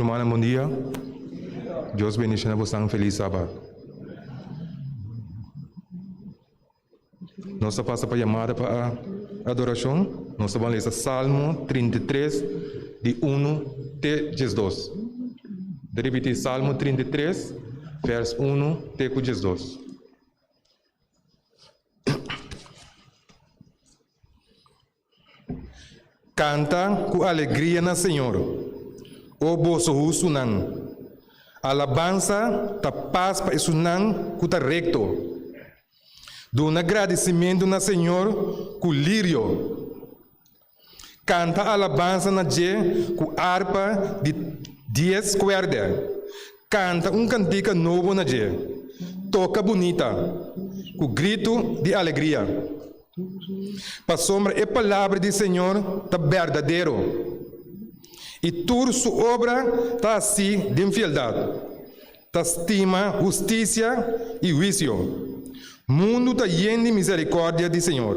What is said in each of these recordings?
Rumannan bon dia. Dios bendiciona bosan feliz sabat. Nos ta pasa pa yamada pa adoracion. Nos ta ban lesa Salmo 33 di 1 te 12. Ta ripiti Salmo 33 vers 1 te ku 12. Kanta ku alegria na Señor, o boso hustunan. Alabansa ta pas pa esunnan ku ta rekto. Duna gradisimentu na Señor ku lirio. Kanta alabansa na dje ku arpa di dies kuèrdè. Kanta un kantika nobo na dje. Toka bunita, ku gritu di alegria. Pasobra e palabra di Señor ta berdadero, i tur su obra ta hasí den fieldat. Ta stima hustisia i huisio. Mundu ta yen di miserikòrdia di Señor.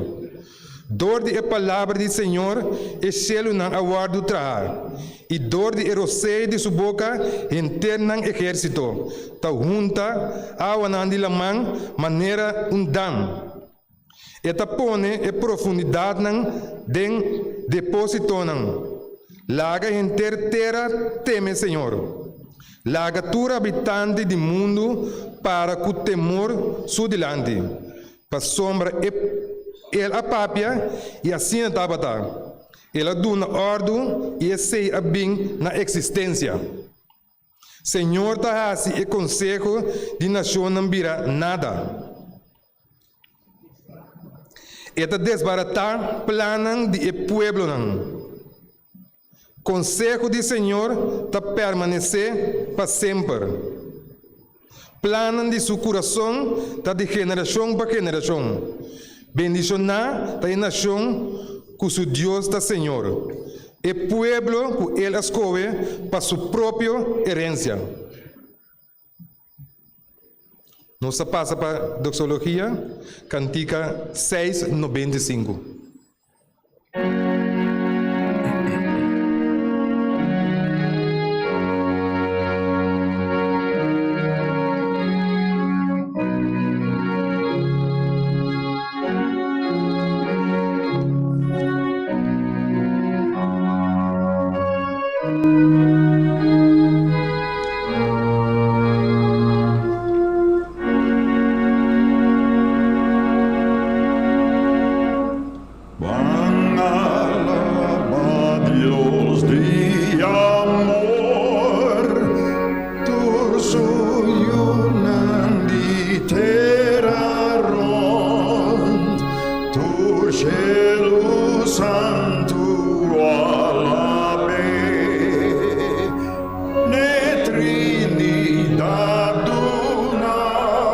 Dor di e palabra di Señor e shelunan a wòrdu traha, i dor di e rosea di su boka henter nan ehérsito ta hunta awanan di laman manera un dam. E ta pone e profundidatnan den depósitonan. Laga henter tera teme Señor. Laga tur habitante di mundu para ku temor su dilanti, pasobra e El a papia i asina tabata. El a duna òrdu i esei a bin na eksistensia. Señor ta hasi e konseho di nashonnan bira nada. E ta desbaratá plannan di e pueblonan. Konseho di Señor ta permanesé pa semper. Plannan di su kurason ta di generashon pa generashon. Bendishoná ta e nashon ku su Dios ta Señor, e pueblo ku El a skohe pa su propio herensia. Nos ta pasa pa Doxologia, kantika 695. Ban alaba Dios di amor, tur su yunan di tera rond, tur shelu santu alab'é, n'e Trinidad duna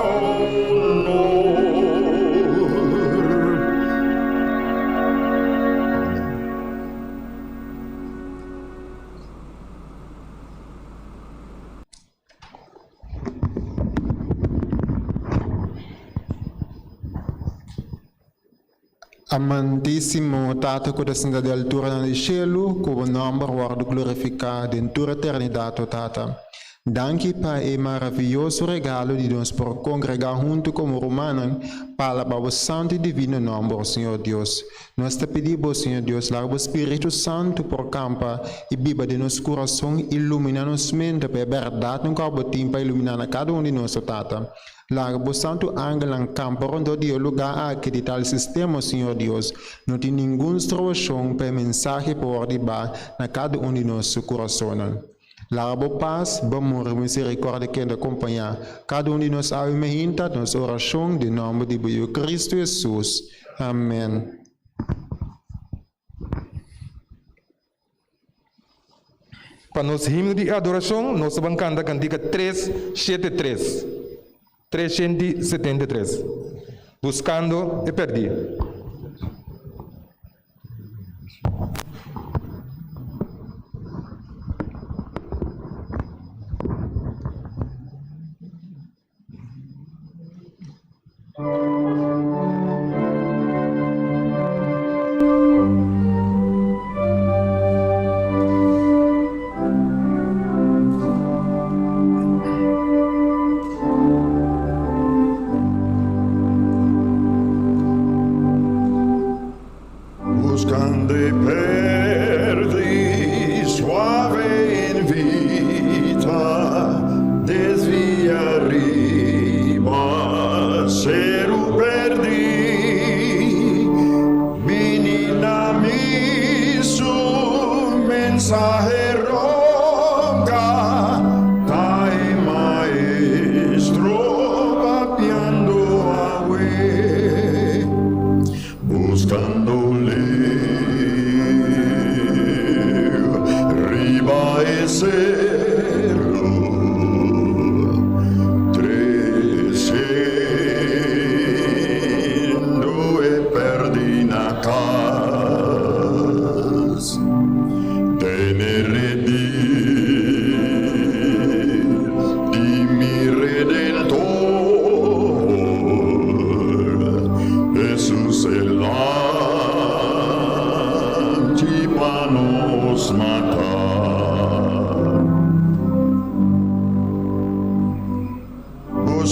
honor. Amantísimo Tata ku ta sinta di alturanan di shelu, ku bo nòmber wòrdu glorifiká den tur eternidat, o Tata. Danki pa e maravioso regalo di nos por kongregá huntu komo rumannan pa alabá bo santu i divino nòmber, o Señor Dios. Nos ta pidi bo, Señor Dios, laga bo Spiritu Santu por kampa i biba den nos kurason, iluminá nos mente pa e bèrdatnan ku abo tin pa iluminá na kada un di nos, o Tata. Laga bo santu angelnan kampa rondó di e lugá aki di tal sistema, Señor Dios. No tin ningun strobashon pa e mensahe por wòrdu hibá na kada un di nos su kurasonnan. Laga bo pas, bo amor i miserikòrdia keda kompañá kada un di nos awe mehinta nos orashon den nòmber di bo Yu Kristu Hesus. Amèn. Pa nos himno di adorashon nos ta ban kanta kantika 373, 373, Buskando e Pèrdí.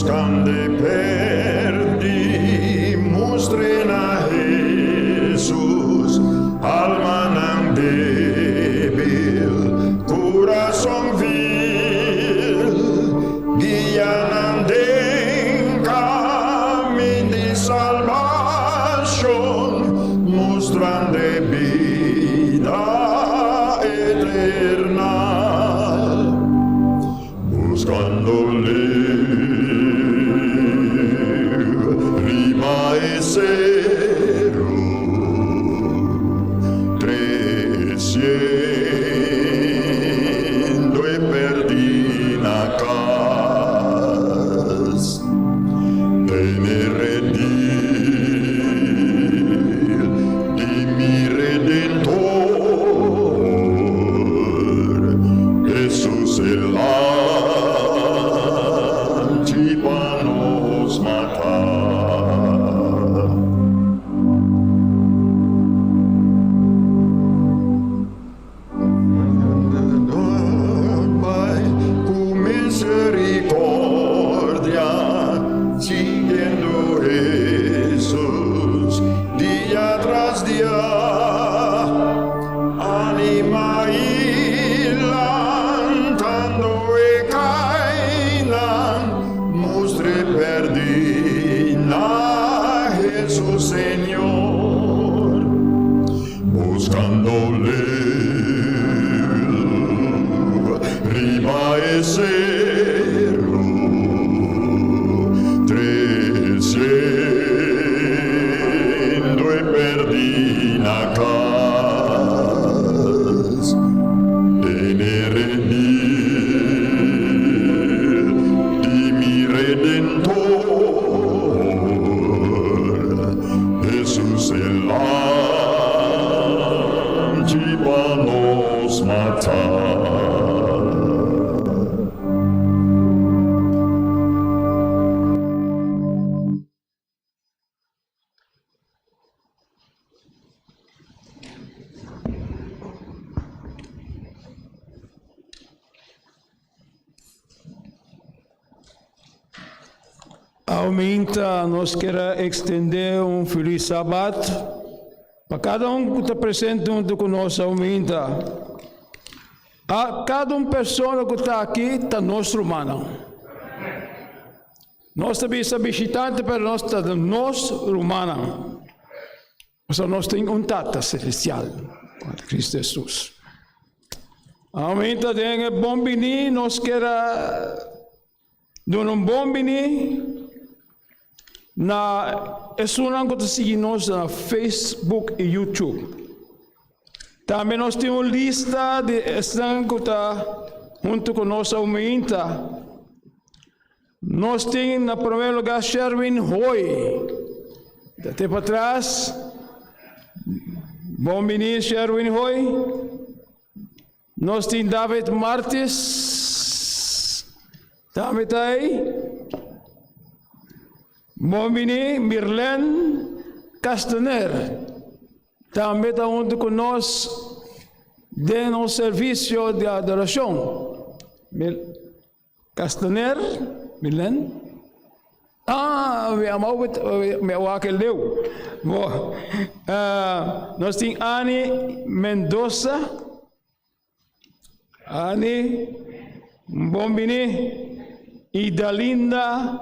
Buscand'e perdi, mustr'e na Hesus, almanan debil, curason vil, guia nan den camin di salbacion, mustrand'e bida eternal. Buscando leeuw riba e seru, treciendo e perdi na cas, den e redil di mi Redentor, Hesus e Lamchi pa nos mata. Bai ku misericordia, siguiendo Hesus dia tras dia. Anima i lantando e kainan, mustr'e perdi na Hesus Señor. Buscando leeuw riba e seru, treciendo e perdi na cas, den e redil di mi Redentor, Hesus e Lamchi pa nos mata. Aumenta, nos kier a extende un feliz Sabat pa cada un cu ta presente hunto cu nos aumenta. A cada un persona cu ta aki ta nos rumannan. Nos ta bisa bishitante pero nos ta nos rumannan. Pasobra nos tin un Tata Celestial, Cristo Jesus. Aumenta den e bon bini, nos kier a duna un bon bini na esunnan ku ta sigui nos na Facebook i YouTube. Tambe nos tin un lista di esnan ku ta huntu ku nos aumenta. Nos tin na promé lugá Sherwin Hoy. Ta te patras. Bon bini Sherwin Hoy. Nos tin David Martis. Tambe ta ei. Bon bini Mirlen Castaner. Tambe ta huntu ku nos den nos servisio di adorashon. Castaner, Milen? Ah, mi ama mi a wak e leu. Bo, nos tin Ani Mendoza. Ani, bon bini. I Dalinda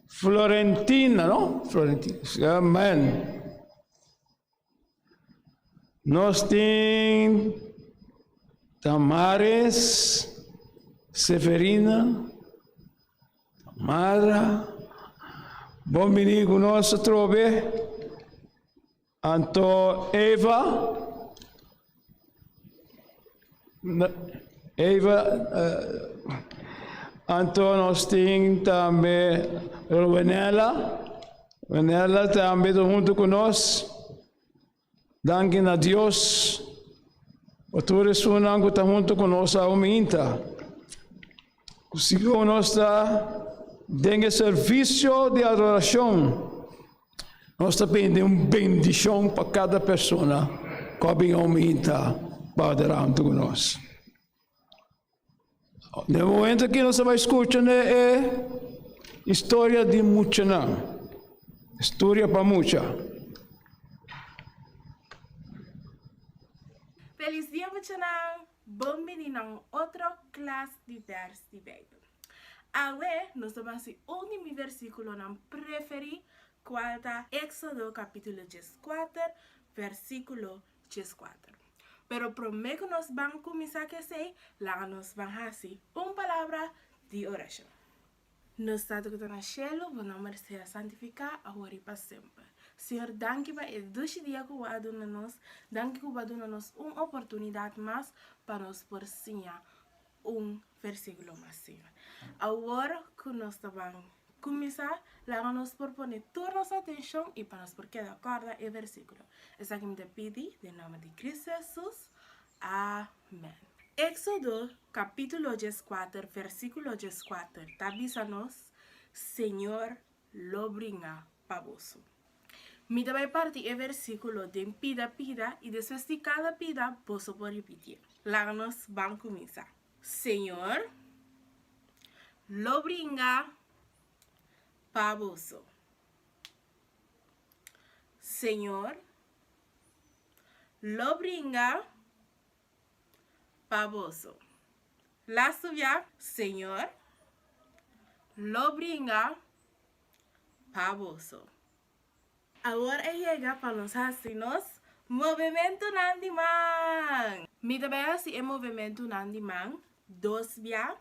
Florentina, no? Florentina, amen. Nos tin Tamares, Seferina, Tamara, bon bini ku nos atrobe. Anto Eva, Eva, anto nos tin tambe Rowenella. Wenella tambe ta huntu ku nos. Danki na Dios pa tur esunnan ku ta huntu ku nos awe minta. Ku sigur nos ta den e servisio di adorashon, nos ta pidi un bendishon pa kada persona ku a bin awe minta pa adorá huntu ku nos. Den momento aki nos ta bai skucha na e. Historia di muchanan. Historia pa mucha. Felis dia muchanan! Bon bini na un otro klas di bèrs di Beibel. Awe nos ta basi un di mi versíkulonan preferí kual ta Éksodo kapítulo dieskuater versíkulo dieskuater. Pero promé ku nos ban kuminsá ku esei, laga nos ban hasi un palabra di orashon. Nos Tata ku ta na shelu, bo nòmber sea santifiká awor i pa semper. Señor, danki pa e dushi dia ku bo a duna nos, danki ku bo a duna nos un oportunidat mas pa nos por siña un versíkulo mas, Señor. Awor ku nos ta ban kuminsá, laga nos por pone tur nos atenshon i pa nos por keda kòrda e versíkulo. Esaki mi ta pidi den nòmber di Kristu Hesus. Amèn. Éksodo kapítulo dieskuater versíkulo dieskuater ta bisa nos, Señor lo bringa pa boso. Mi ta bai parti e versíkulo den pida pida i despues di kada pida boso por ripitié. Laga nos ban kuminsá. Señor lo bringa pa boso. Señor Lo bringa pa boso. Lastu bia, Señor lo bringa pa boso. Awor e yega pa nos hasi nos movementunan di man. Mi ta bai hasi e movementunan di man dos bia,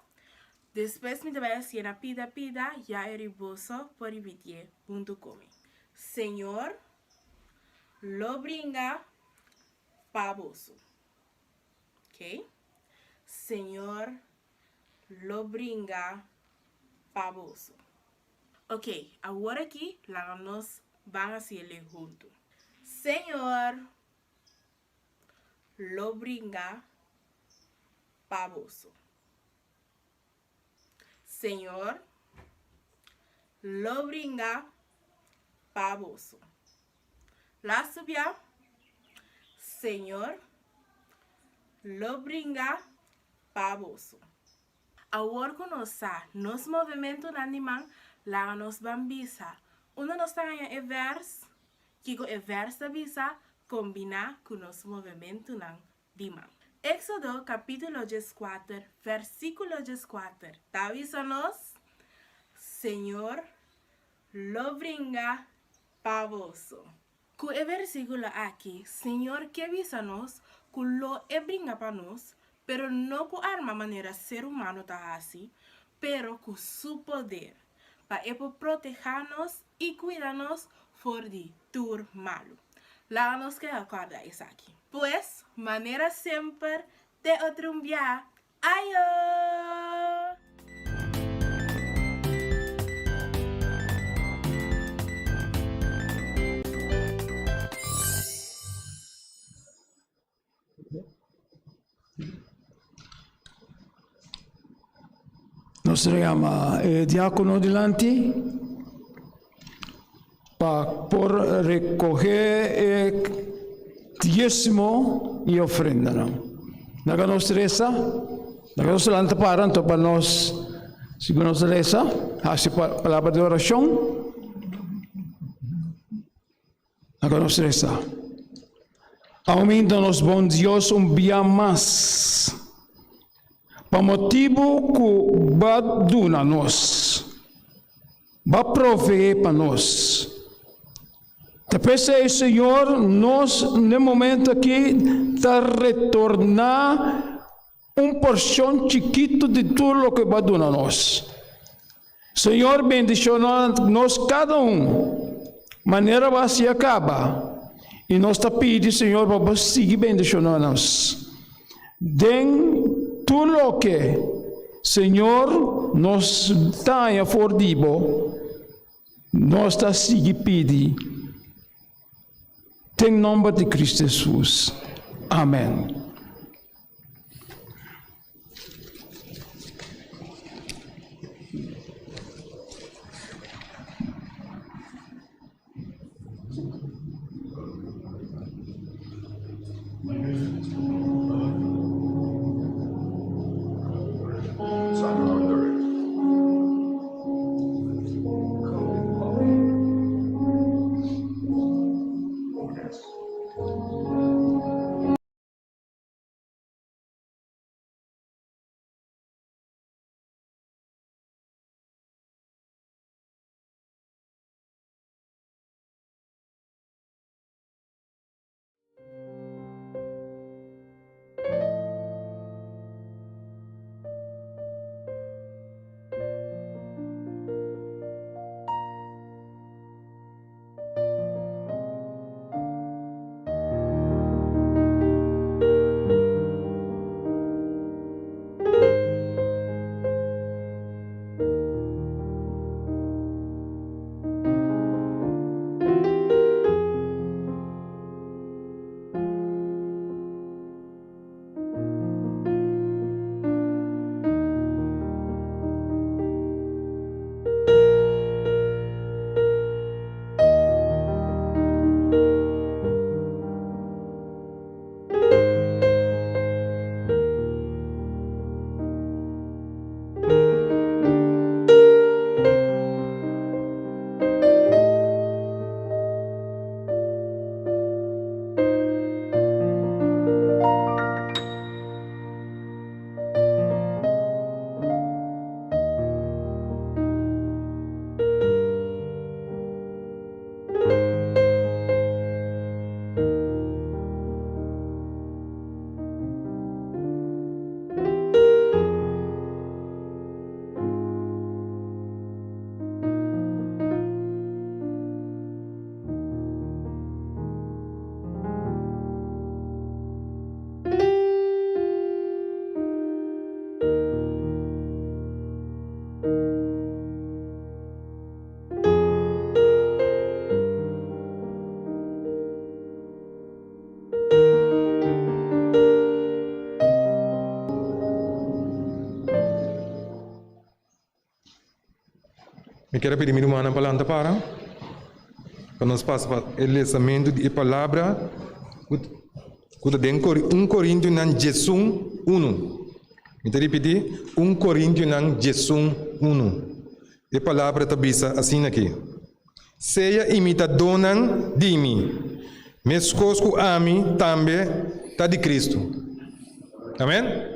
despues mi ta bai hasié na pida pida ya e riboso por ripitié huntu ku mi. Señor Lo bringa pa boso. Ok. Señor lo bringa pa boso. Ok, awor aki laga nos ban hasiele huntu. Señor lo bringa pa boso. Señor lo bringa pa boso. Laatste bia, Señor lo bringa pa boso. Awor ku nos sa nos movementunan di man, laga nos ban bisa unda nos ta haña e vèrs, kiko e vèrs ta bisa kombiná ku nos movementunan di man. Éxodo capítulo dieskuater versículo dieskuater ta bisa nos, Señor lo bringa pa boso. Ku e versíkulo aki, Señor ke bisa nos ku lo e bringa pa nos, pero no ku arma manera ser humano ta hasi, pero ku su poder, pa e por protehá nos i kuida nos for di tur malu. Laga nos keda kòrda esaki. Pues, manera semper, te otro un bia. Ayo! Nos ta yama e diákono dilanti pa por rekohé e diesmo i ofrendanan. Laga nos resa, laga nos lanta para anto pa nos, sigun nos resa, hasi palabra di orashon. Laga nos resa. Aumenta nos bon Dios un bia mas, pa motibu ku Bo a duna nos, Bo a proveé pa nos. Ta p'esei, Señor, nos n'e momento aki ta retorná un porshon chikitu di tur loke Bo a duna nos. Señor bendiciona nos cada un manera bo haci a caba y nos ta pidi Señor pa bo sigui bendiciona nos den tur loke Señor nos ta haña for di bo nos ta sigui pidi den nomber di Cristo Jesus amen. Mi kier a pidi mi rumannan pa lanta para, pa nos pasa pa e lesamentu di e palabra ku ta den un Korintionan diesun unu. Mi ta ripití, un Korintionan diesun unu. E palabra ta bisa asina aki, Sea imitadónan di mi, meskos ku ami tambe ta di Kristu. Amèn.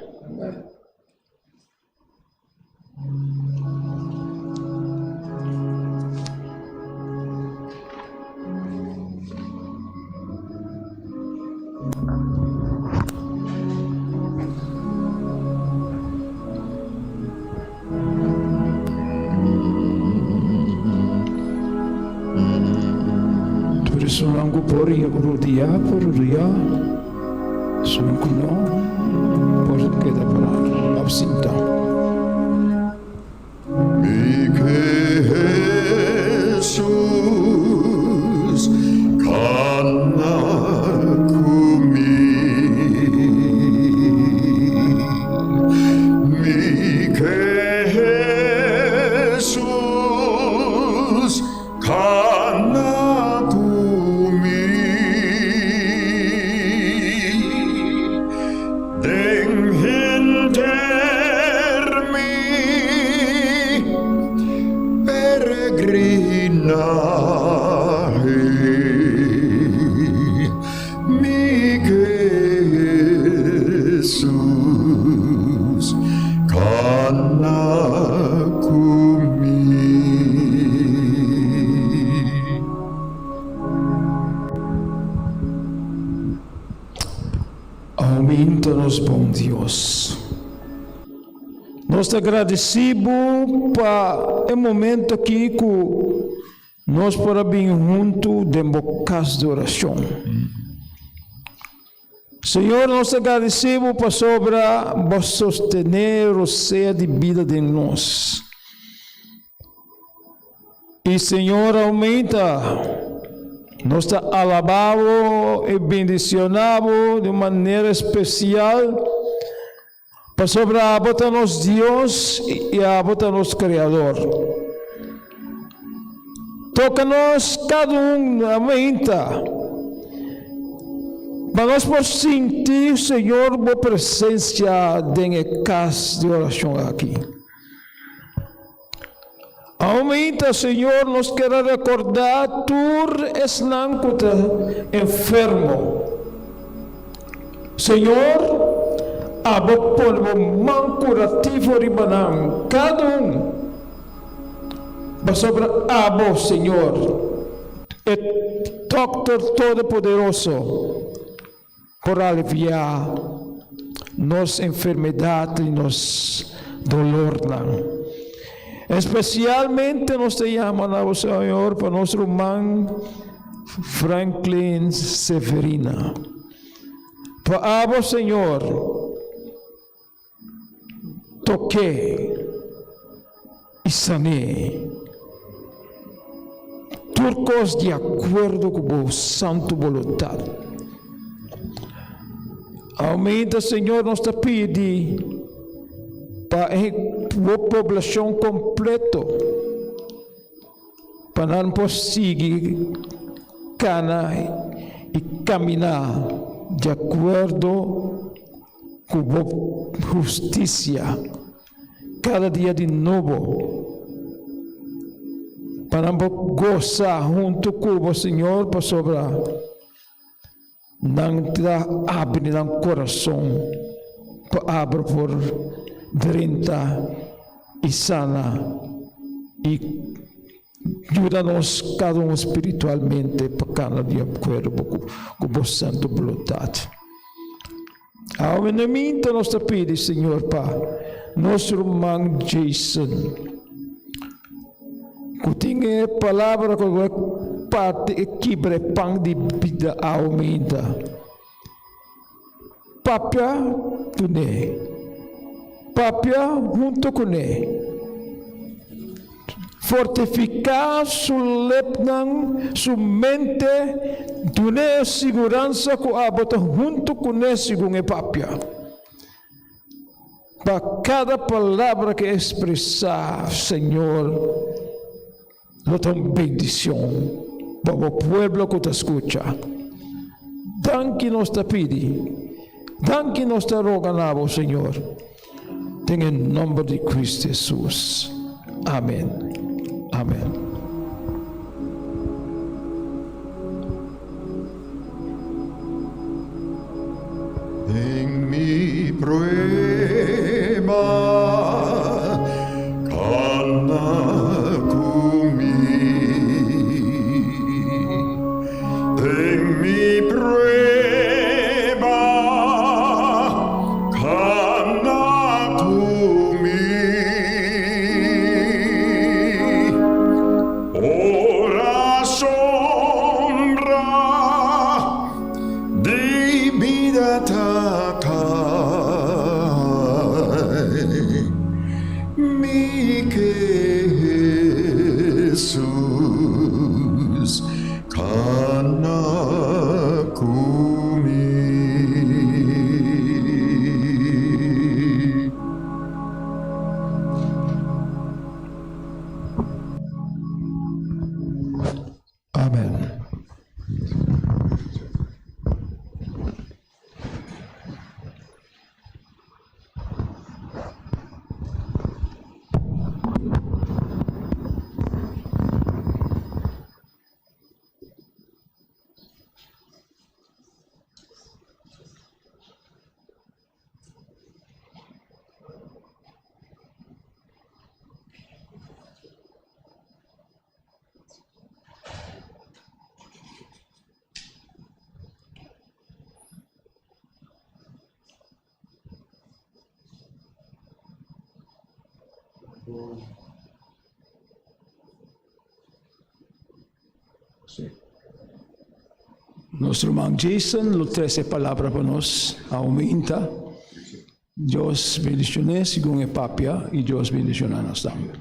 Tur esunnan ku por rudia, por rudia. Esunnan ku no, por keda pará òf sintá. Mi ke Hesus kana ku mi. Mi ke Hesus kana ku mi. Den henter mi peregrinahe, mi ke Hesus kana ku mi. Aumenta nos bon Dios. Nos ta gradeci Bo pa e momento aki cu nos por a bin hunto den Bo cas di oracion. Señor, nos ta gradeci Bo pasobra Bo a sostene rosea di bida den nos. I Señor aumenta. Nos ta alabá Bo i bendicioná Bo di un manera especial, pasobra Abo ta nos Dios i Abo ta nos Creador. Toca nos cada un aumenta, pa nos por sinti, Señor, Bo presencia den e cas di oracion aki. Aumenta, Señor, nos kier a recordá tur esnan cu ta enfermo. Señor, abo pone bo man curativo riba nan, cada un, pasobra abo, Señor, e Dokter Todopoderoso, por aliviá nos enfermedat i nos dolornan. Espesialmente nos ta yama na bo, Señor, pa nos ruman Franklin Severina. Pa abo, Señor, Tok'é i san'é. Tur kos di akuerdo ku bo santu boluntat. Aumenta, Señor, nos ta pidi pa e bo poblashon kompleto pa nan por sigui kana i kaminá di akuerdo ku bo hustisia kada dia di nobo, pa nan por gosa huntu ku bo, Señor, pasobra nan ta abri nan kurason pa abo por drenta i sana i yuda nos kada un spiritualmente pa kana di akuerdo ku bo santu boluntat. Awe na minta nos ta pidi Señor pa nos ruman Jason ku tin e palabra ku a parti e kibra e pan di bida awe minta. Papia kuné. Papia huntu kuné. Fortifiká su lepnan, su mente, dun'é e siguransa ku abo ta huntu kuné segun e papia. Pa kada palabra ku e ekspresá, Señor. Lo ta un bendicion pa bo pueblo cu ta scucha. Danki nos ta pidi, danki nos ta roga na bo, Señor, den e nomber di Cristo Jesus. Amen. Amen. Den mi prueba, kana ku mi. Den mi prueba, kana ku mi. Ora sombra di bida ta kai, mi ke Jesus kana ku mi. Amen. Nos ruman Jason lo trece palabra pa nos aumenta. Dios bendicion'é segun e papia y Dios bendiciona nos tambe.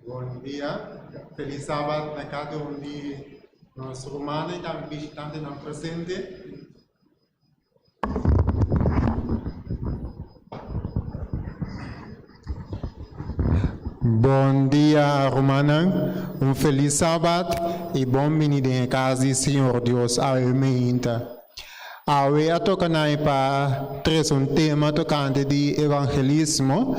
Bon dia, feliz sabat na kada un di nos rumannan y tambe bishitantenan presente. Bon dia rumannan, un feliz sabat y bon bini den e cas di Señor Dios awe meinta. Awe a toca nai pa trece un tema tocante di evangelismo,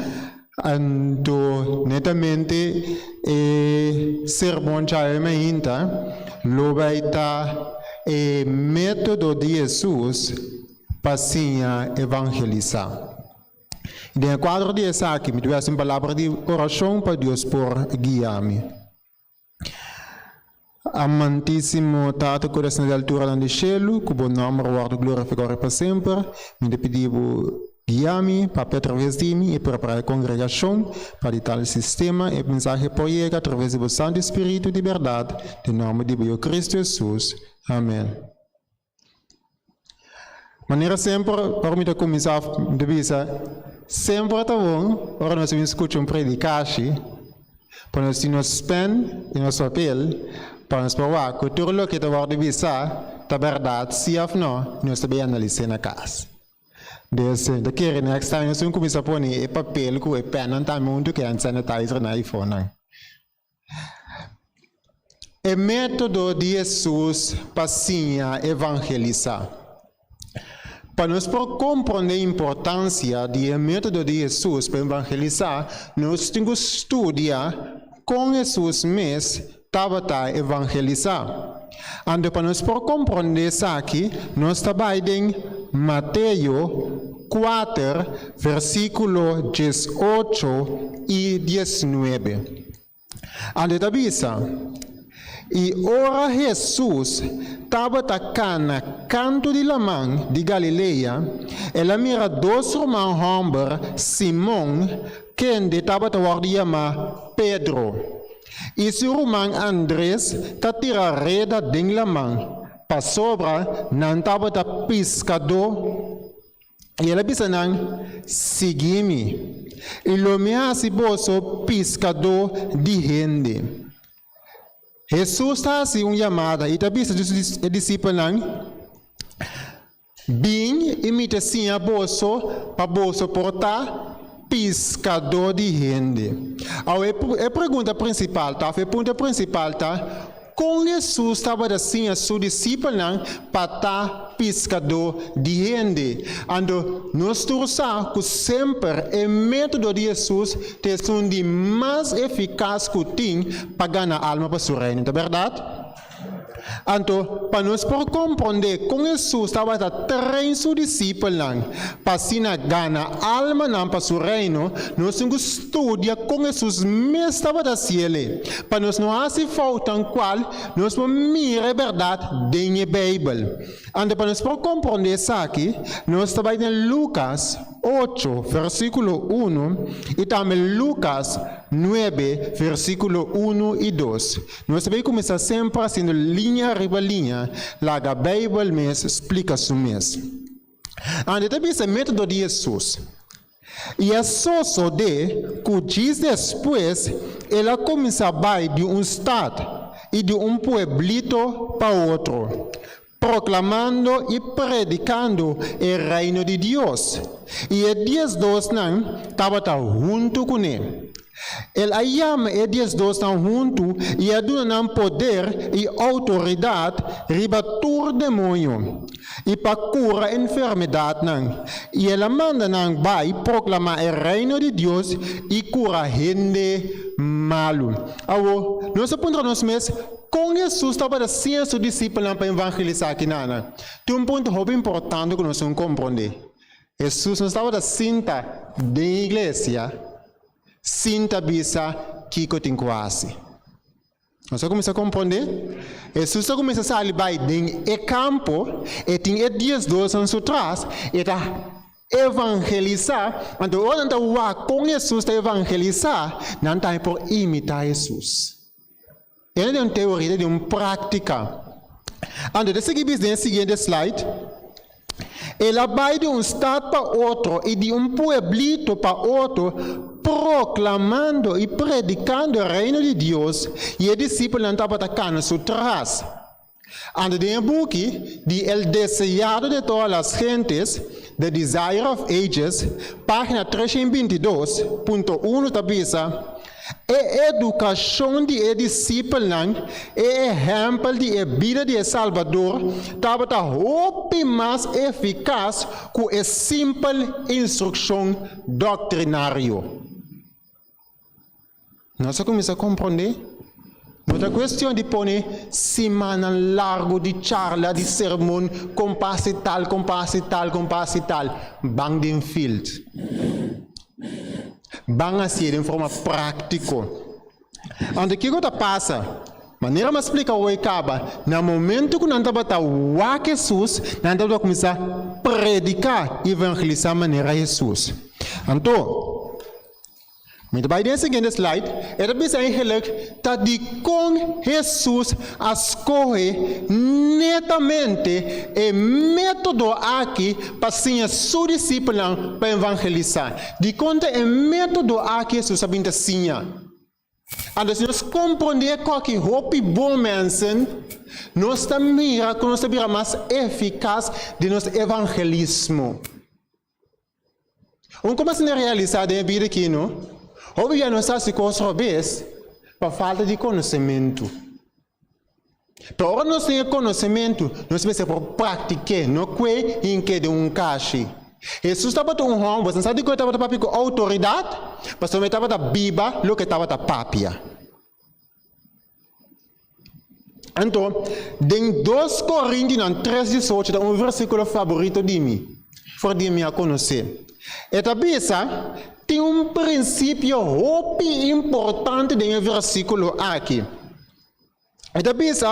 anto netamente e sermon djawe meinta lo bay ta e método di Hesus pa siña evangelisá. Den e kuadro di esaki mi ta hasi un palabra di orashon pa Dios por guia mi. Amantísimo Tata ku ta na di alturanan di shelu, ku bo nòmber wòrdu glorifikado pa semper, mi ta pidi bo guia mi, papia atraves di mi i prepará e kongregashon pa di tal sistema e mensahe por yega atraves di bo Santu Spiritu di bèrdat, den nòmber di bo Yu Kristu Hesus. Amèn. Manera semper ora mi ta kuminsá mi ta bisa, semper ta bon ora nos bin skucha un predikashi pa nos tin nos pèn i nos papel pa nos por wak ku tur loke ta wòrdu bisá ta bèrdat si òf nò i nos ta bai analis'é na kas. Des mi ta kere next time nos tin kuminsá pone e papel ku e pènnan tambe huntu ku e hand sanitizer na iPhonenan. E método di Hesus pa siña evangelisá. Pa nos por komprondé importansia di e método di Hesus pa evangelisá, nos tin ku studia kon Hesus mes tabata evangelisá. Anto pa nos por komprondé esaki, nos ta bai den Mateo kuater, versíkulo diesocho i diesnuebe. Anto e ta bisa, I ora Hesus tabata kana kantu di laman di Galilea, el a mira dos ruman hòmber, Simon, kende tabata wòrdu yamá Pedro, i su ruman Andres ta tira reda den laman, pasobra nan tabata piskadó. I el a bisa nan, Sigui mi, i lo mi hasi boso piskadó di hende. Hesus ta hasi un yamada i ta bisa di su e disipelnan, Bin i mi ta siña boso pa boso por ta piskadó di hende. Awe e pregunta prinsipal ta, òf e punto prinsipal ta, Kon Hesus tabata siña su disipelnan pa ta piskadó di hende? Anto, nos tur sa ku semper e método di Hesus ta esun di mas efikas ku tin pa gana alma pa su Reino, ta bèrdat? Anto, pa nos por komprondé kon Hesus tabata train su disipelnan pa asina gana almanan pa su Reino, nos tin ku studia kon Hesus mes tabata hasi el'e, pa nos no hasi foutnan kual nos por mira e bèrdat den e Beibel. Anto, pa nos por komprondé esaki, nos ta bai den Lukas ocho, versíkulo unu, i tambe Lukas nuebe, versíkulo unu i dos. Nos ta bay cuminsa semper haciendo liña riba liña, laga Bijbel mes splica su mes. Ande ta bisa e metodo di Jesus. I a sosode cu djis despues el a cuminsa bay di un stad i di un pueblito pa otro, proclamando i predicando e Reino di Dios, i e diesdosnan tabata huntu cuné. El a yama e diesdosnan huntu i a duna nan poder i autoridad riba tur demoño, i pa cura enfermedadnan, i el a manda nan bai proclama e Reino di Dios i cura hende malu. Awor, nos a puntra nos mes, Kon Hesus tabata siña su disipelnan pa evangelisá kinanan? Tin un punto hopi importante ku nos tin komprondé. Hesus no tabata sinta den iglesia sin ta bisa kiko tin ku hasi. Nos a kuminsá komprondé? Hesus a kuminsá sali bai den e kampo, e tin e diesdosnan su tras, e ta evangelisá. Anto ora nan ta wak kon Hesus ta evangelisá, nan tambe por imitá Hesus. E no ta un teoria, ta un práktika. Anto ta sigui bisa den e siguiente slide, El a bai di un stat pa otro i di un pueblito pa otro, proklamando i predikando e Reino di Dios, i e disipelnan tabata kana su tras. Anto den e buki di El Deseado de Todas las Gentes, The Desire of Ages, página 322.1 ta bisa, E edukashon di e disipelnan, e ehèmpel di e bida di e Salbador, tabata hopi mas efikas ku e simpel instrukshon doktrinario. Nos a kuminsá komprondé, no ta kuestion di pone simannan largu di charla, di sermon, kon pa hasi tal, kon pa hasi tal, kon pa hasi tal. Ban den field. Ban hasié den forma práktiko. Anto kiko ta pasa? Manera mi a splika hoy kaba, na momento ku nan tabata wak Hesus, nan tabata kuminsá prediká, evangelisá manera Hesus. Anto. Mi ta bai den e siguiente slide, e ta bisa eigenlijk ta dikon Hesus a skohe netamente e método aki pa siña su disipelnan pa evangelisá. Dikon ta e método aki Hesus a bin ta siña? Anto si nos komprondé koki hopi bon mensen, nos ta mira ku nos ta bira mas efikas den nos evangelismo. Un kuma asina realisá den e bida aki no? Hopi bia nos ta hasi kos robes pa falta di konosementu. Pero ora nos tin e konosementu, nos mester por praktik'é, no kue hink'é den un kashi. Hesus tabata un hòmber, boso sa dikon e tabata papia ku outoridat? Pasobra e tabata biba loke e tabata papia. Anto, den Dos Korintinan tres diesocho ta un versíkulo faborito di mi, for di mi a konosé. E ta bisa, Tin un prinsipio hopi importante den e versíkulo aki. E ta bisa,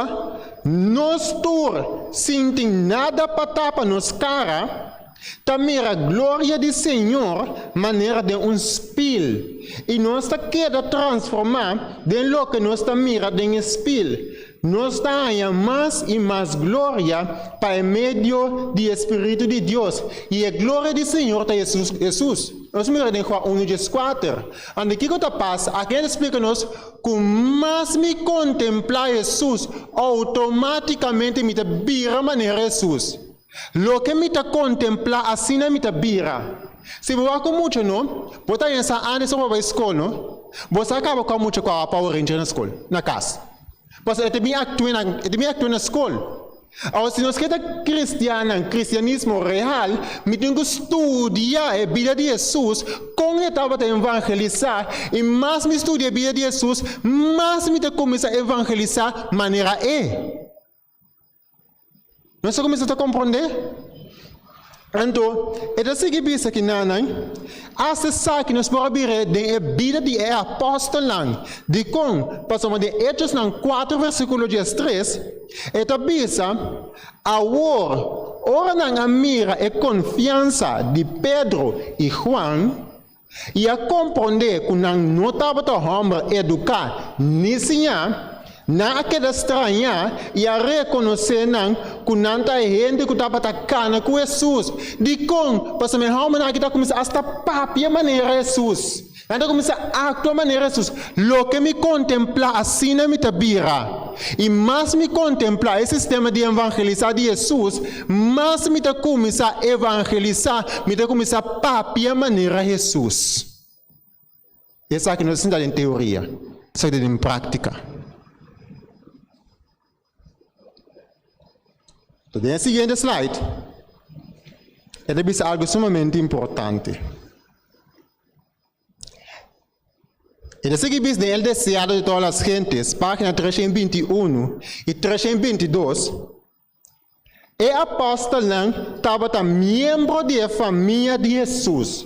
Nos tur, sin tin nada pa tapa nos kara, ta mira gloria di Señor manera den un spil, i nos ta keda transformá den loke nos ta mira den e spil. Nos ta haña mas i mas gloria pa e medio di e spiritu di Dios, i e gloria di Señor ta Hesus. Nos mira den Juan unu dieskuater. Anto kiko ta pasa? Aki nan ta splika nos ku mas mi kontemplá Hesus, outomátikamente mi ta bira manera Hesus. Loke mi ta kontemplá asina mi ta bira. Si bo wak ku mucha no, bo ta haña sa ántes ora bo bai skol no, bo sa kaba kua mucha ku a Power Ranger na skol, na kas. Pasobra e ta bin aktua na, e ta bin aktua na skol. Awor si nos ke ta kristiannan, kristianismo real, mi tin ku studia e bida di Hesus, kon e tabata evangelisá, i mas mi studia e bida di Hesus, mas mi ta kuminsá evangelisá manera e. Nos ta kuminsá ta komprondé? Anto, e ta sigui bisa ki nannan, Asta esaki nos por a bira den e bida di e apòstelnan. Dikon? Pasobra den Hechosnan kuater versíkulo diestres, e ta bisa, Awor, ora nan a mira e konfiansa di Pedro i Huan, i a komprondé ku nan no tabata hòmber eduká ni siñá, nan a keda strañá i a rekonosé nan ku nan ta e hende ku tabata kana ku Hesus. Dikon? Pasobra e hòmbernan aki ta kuminsá asta papia manera Hesus. Nan ta kuminsá aktua manera Hesus. Loke mi kontemplá, asina mi ta bira. I mas mi kontemplá e sistema di evangelisá di Hesus, mas mi ta kuminsá evangelisá, mi ta kuminsá papia manera Hesus. Esaki no ta sinta den teoria, esaki ta den práktika. Den e siguiente slide, e ta bisa algu sumamente importante. E ta sigui bis den El Deseado de Todas las Gentes, página 321 i 322, E apòstelnan tabata miembro di e famia di Hesus,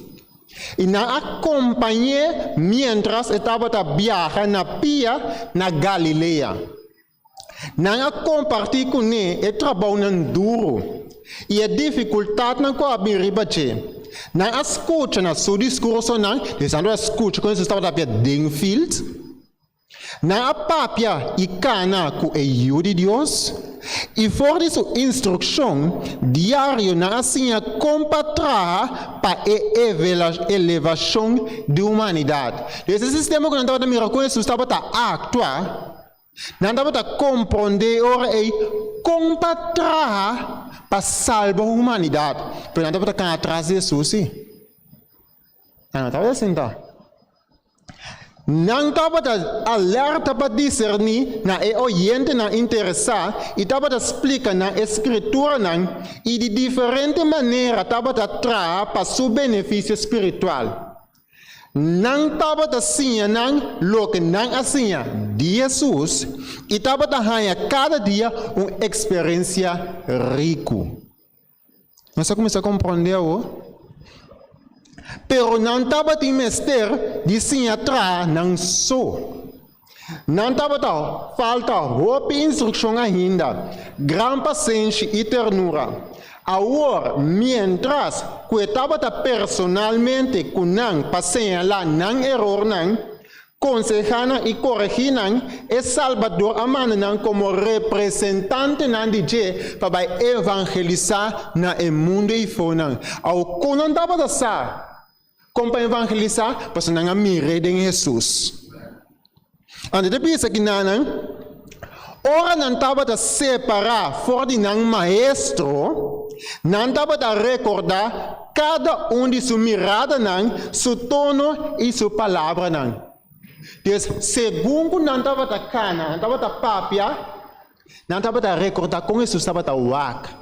i nan a kompañ'é miéntras e tabata biaha na pia na Galilea. Nan a kompartí kuné e trabounan duru i e difikultatnan ku a bin riba dje. Nan a skucha na su diskursonan, Lisandro a skucha kon Hesus tabata papia den field. Nan a papia i kana ku e Yu di Dios, i for di su instrukshon diario nan a siña kon pa traha pa e elevashon di humanidat. Des e sistema ku nan tabata mira kon Hesus tabata aktua, Nan tabata komprondé e ora ei kon pa traha pa salba humanidat, pero nan tabata kana atras di Hesus sí. Nan no tabata sintá. Nan tabata alerta pa diserní na e oyentenan interesá i tabata splika nan e Skrituranan i di diferente manera tabata traha pa su benefisio spiritual. Nan tabata siña nan loke nan a siña di Hesus i tabata haña kada dia un eksperensia riku. Nos a kuminsá komprondé awor? Pero nan tabatin mester di siña traha nan so. Nan tabata falta hopi instrukshon ainda, gran pasenshi i ternura. Awor, miéntras ku e tabata personalmente ku nan pa señalá nan erornan, konsehá nan i koregí nan, e Salbador a manda nan komo representantenan di dje pa bai evangelisá na e mundu eifonan. Awor, kon nan tabata sa Kon pa evangelisá? Pasobra nan a mir'é den Hesus. Anto ta bisa ki nan, ora nan tabata separá for di nan maestro, nan tabata rekordá kada un di su miradanan, su tono i su palabranan. Dus, segun ku nan tabata kana, nan tabata papia, nan tabata rekordá kon Hesus tabata wak,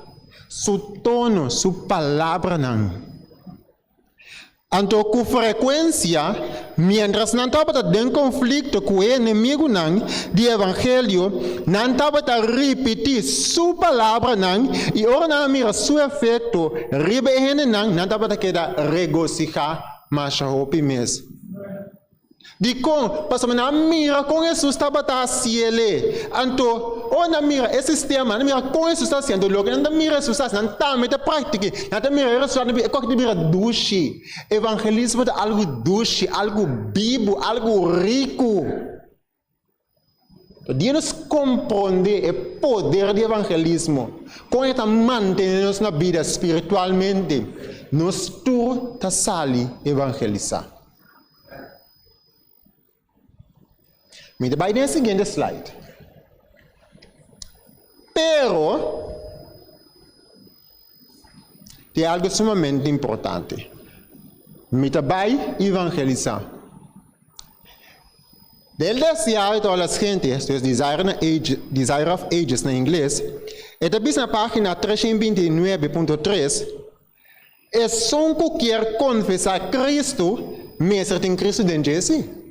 su tono, su palabranan. Anto ku frekuensia, miéntras nan tabata den konflikto ku e enemigunan di evangelio, nan tabata ripití su palabranan, i ora nan a mira su efekto riba e hendenan, nan tabata keda regosihá masha hopi mes. Dikon? Pasobra nan a mira kon Hesus tabata hasi el'e. Anto, ora nan mira e sistema, nan mira kon Hesus ta hasi, anto loke nan ta mira Hesus hasi, nan tambe ta praktik'é. Nan ta mira e resultado, nan e kos ta bira dushi. Evangelismo ta algu dushi, algu bibu, algu riku. Dia nos komprondé e poder di evangelismo, kon e ta mantené nos na bida spiritualmente, nos tur ta sali evangelisá. Mi ta bai den e siguiente slide. Pero, tin algu sumamente importante. Mi ta bai evangelisá. Del desear de todas las gentes, esto es Desire, na Age, Desire of Ages na ingles, e ta bisa na página 329.3, Esun ku kier konfesá Kristu mester tin Kristu den dje sí.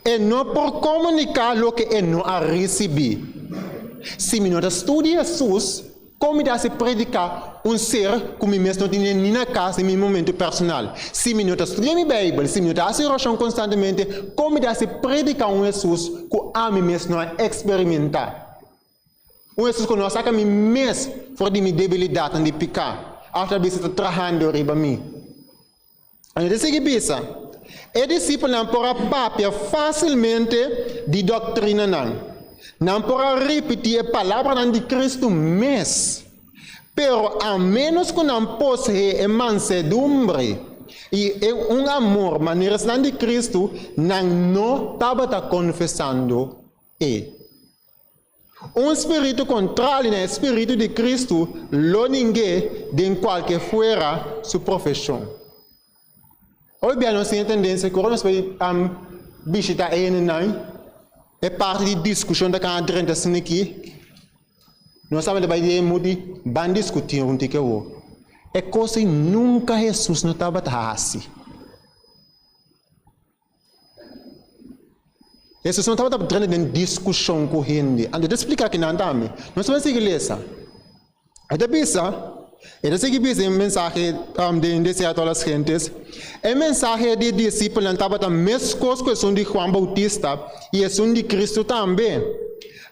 E no por komuniká loke e no a risibí. Si mi no ta studia Hesus, kon mi ta hasi prediká un ser ku mi mes no tene ni na kas den mi momentu personal? Si mi no ta studia mi Beibel, si mi no ta hasi orashon konstantemente, kon mi ta hasi prediká un Hesus ku ami mes no a eksperimentá? Un Hesus ku no a saka mi mes for di mi debilidatnan di piká, òf ta bisa ta trahando riba mi. Anto ta sigui bisa, E disipelnan por a papia fásilmente di doktrinanan. Nan por a ripití e palabranan di Kristu mes. Pero a ménos ku nan poseé e mansedumbre i e un amor manera esnan di Kristu, nan no tabata konfesando e. Un spiritu kontrali na e spiritu di Kristu lo ning'é den kualke fuera su profeshon. Hopi bia nos tin e tendensia ku ora nos bai bishita e hendenan, e parti di diskushon ta kana drenta asina aki, nos tambe ta bai den e mood di ban diskutí un tiki awor. E kos ei nunka Hesus no tabata hasi. Hesus no tabata drenta den diskushon ku hende. Anto e ta splika kinan tambe. Nos ta sigui lesa. E ta bisa, e ta sigui bisa e mensahe den Desea a Todas las Gentes, E mensahe di e disipelnan tabata meskos ku esun di Juan Boutista i esun di Kristu tambe,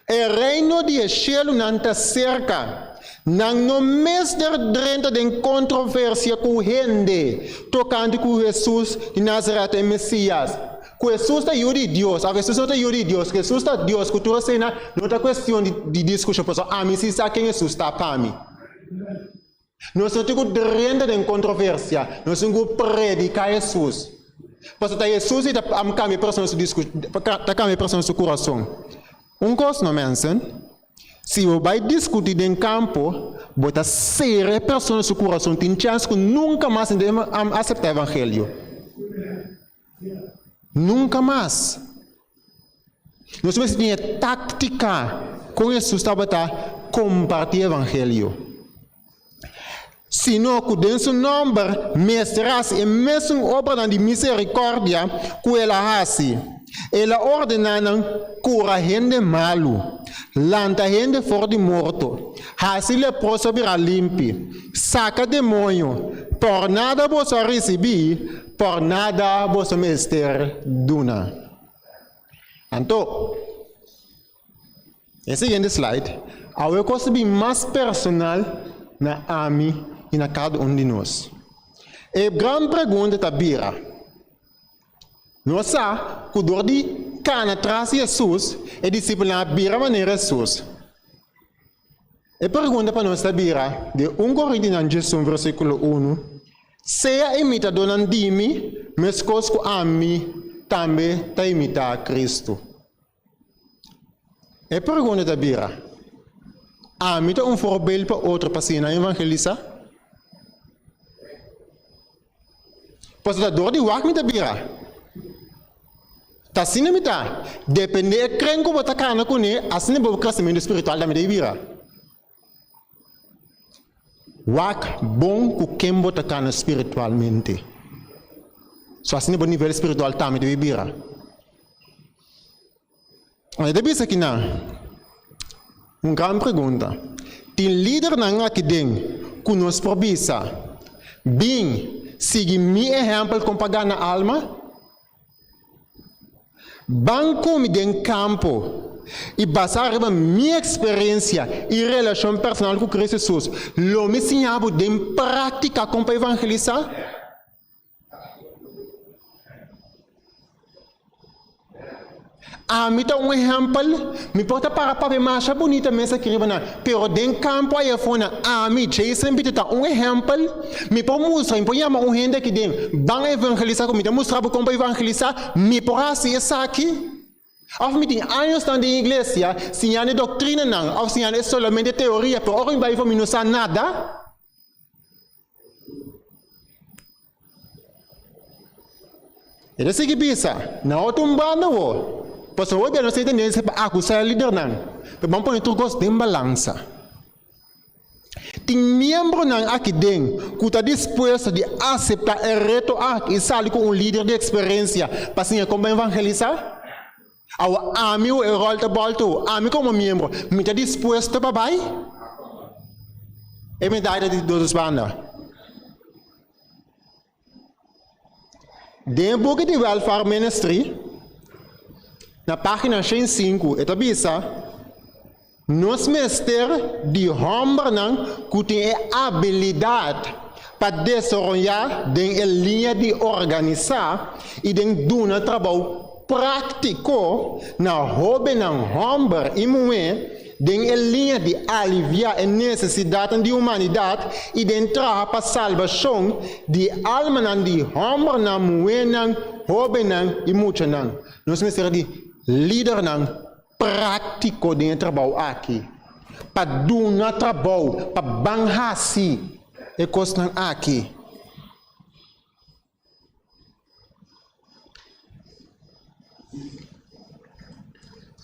E reino di e shelunan ta serka. Nan no mester drenta den kontroversia ku hende tokante ku Hesus di Nazaret ta e Mesias, ku Hesus ta Yu di Dios òf Hesus no ta Yu di Dios, ku Hesus ta Dios, ku tur eseinan no ta kuestion di diskushon pasobra ami si sa ken Hesus ta pa mi. Nos no tin ku drenta den kontroversia, nos tin ku prediká Hesus. Pasobra ta Hesus i ta kambia e persona su diskus, ta kambia e persona su kurason. Un kos no mensen, si bo bai diskutí den kampo, bo ta sera e persona su kurason, tin chèns ku nunka mas e ta aseptá evangelio. Nunka mas. Nos mester tin e táktika kon Hesus tabata kompartí evangelio. Sino ku den su nòmber mester hasi e mesun obranan di miserikòrdia ku el a hasi. El a ordená nan kura hende malu, lanta hende for di morto, hasi leproso bira limpi, saka demoño. Por nada boso a risibí, por nada boso mester duna. Anto, e siguiente slide, awe kos ta bin mas personal na ami i na kada un di nos. E gran pregunta ta bira, Nos sa ku dor di kana tras di Hesus, e disipelnan a bira manera Hesus. E pregunta pa nos ta bira di un Korintinan diesun versíkulo unu, Sea imitadónan di mi, meskos ku ami tambe ta imitá Kristu. E pregunta ta bira, Ami ta un voorbeeld pa otro pa siña nan evangelisá? Pasobra ta dor di wak mi ta bira. Ta asina mi ta. Depende e kren ku bo ta kana kuné, asina bo kresementu spiritual tambe ta bira. Wak bon ku ken bo ta kana spiritualmente. So asina bo nivel spiritual tambe ta bira. E ta bisa kinan, Un gran pregunta. Tin lidernan aki den ku nos por bisa, Bin, sigui mi ehèmpel kon pa gana alma? Ban ku mi den kampo i basá riba mi eksperensia i relashon personal ku Kristu Hesus, lo mi siña bo den práktika kon pa evangelisá? Ami ta un ehèmpel, mi por ta para papia masha bunita mes aki riba nan, pero den kampo aya afó nan, ami, Jason Pieter, ta un ehèmpel. Mi por mustra, mi por yama un hende aki den, ban evangelisá ku mi ta mustra bo kon pa evangelisá, mi por hasi esaki. Òf mi tin añosnan den iglesia siñando e doktrinanan òf siñando e solamente teoria, pero ora mi bai afó mi no sa nada. E ta sigui bisa, Na otro un banda wo, pasobra hopi bia nos tin tendensia pa akusá e lidernan, pero ban pone tur kos den balansa. Tin miembronan aki den ku ta dispuesto di aseptá e reto aki i sali ku un lider di eksperensia pa siña kon pa evangelisá? Awa ami wo e ròl ta bòlta wo, ami komo miembro, mi ta dispuesto pa bai? E medaya ta di dos banda. Den e buki di Welfare Ministry, na página 105, e ta bisa, Nos mester di hòmbernan ku tin e abilidat pa desaroyá den e liña di organisá i den duna trabou práktiko na hóbennan hòmber i muhé den e liña di aliviá e nesesidatnan di humanidat i den traha pa salbashon di almanan di hòmbernan, muhénan, hóbennan i muchanan. Nos mester di lidernan práktiko den e trabou aki, pa duna trabou, pa ban hasi e kosnan aki.